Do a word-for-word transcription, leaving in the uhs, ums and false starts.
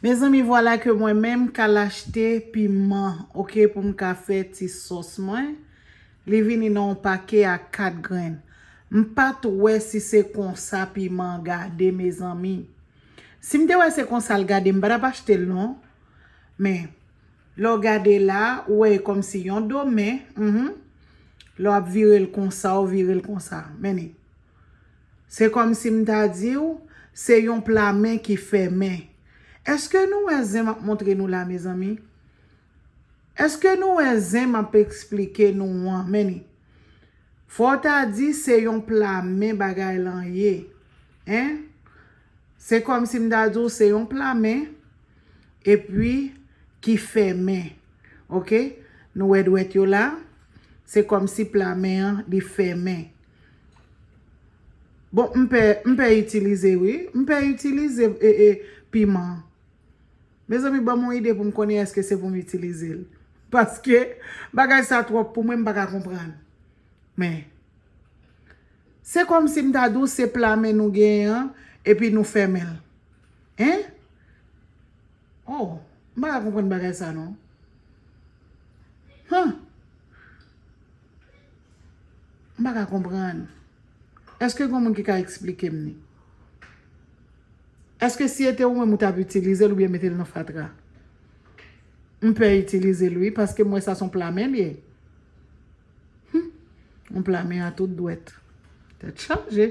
Mezanmi, vwala ke mwen menm k al achte piman, oke, pou m ka fè ti sòs mwen. Li vini nan yon pake a kat grenn. M pa t wè si se konsa piman gade, mezanmi. Si m te wè se konsa l gade, m pa t ap achte l non. Men, lè w gade la, ou wè e kòmsi yon do men, mhm. Lè w ap vire l konsa, ou vire l konsa. Men li. Se kòmsi m ta di w, se yon pla men ki fèmen. Èske nou wè zen m ap montre nou la, mezanmi? Èske nou wè zen m ap eksplike nou an? Men li. Fò w ta di se yon pla men bagay lan ye. Hein? Se kòmsi m ta di w se yon pla men, epi ki fèmen. Oke? Nou wè dwèt yo la? Se kòmsi pla men an, li fèmen. Bon, m pè, m pè itilize, wi. M pè itilize e, e, piman. Mezanmi, ban m yon ide pou m konnen èske se pou m itilize l. Paske bagay sa twòp pou mwen, m pa ka konprann. Men, se kòmsi m ta di w se pla men nou genyen an, epi nou fèmen l. Hein? Oh, m pa ka konprann bagay sa non. Huh. M pa ka konprann. Èske gen moun ki ka eksplike m ni? Èske si e te ou menm ou t ap itilize l oubyen mete l nan fatra? M pè itilize l wi, paske m wè sa se yon pla men l ye. Hmm. Yon pla men a tout dwèt. Tèt chaje.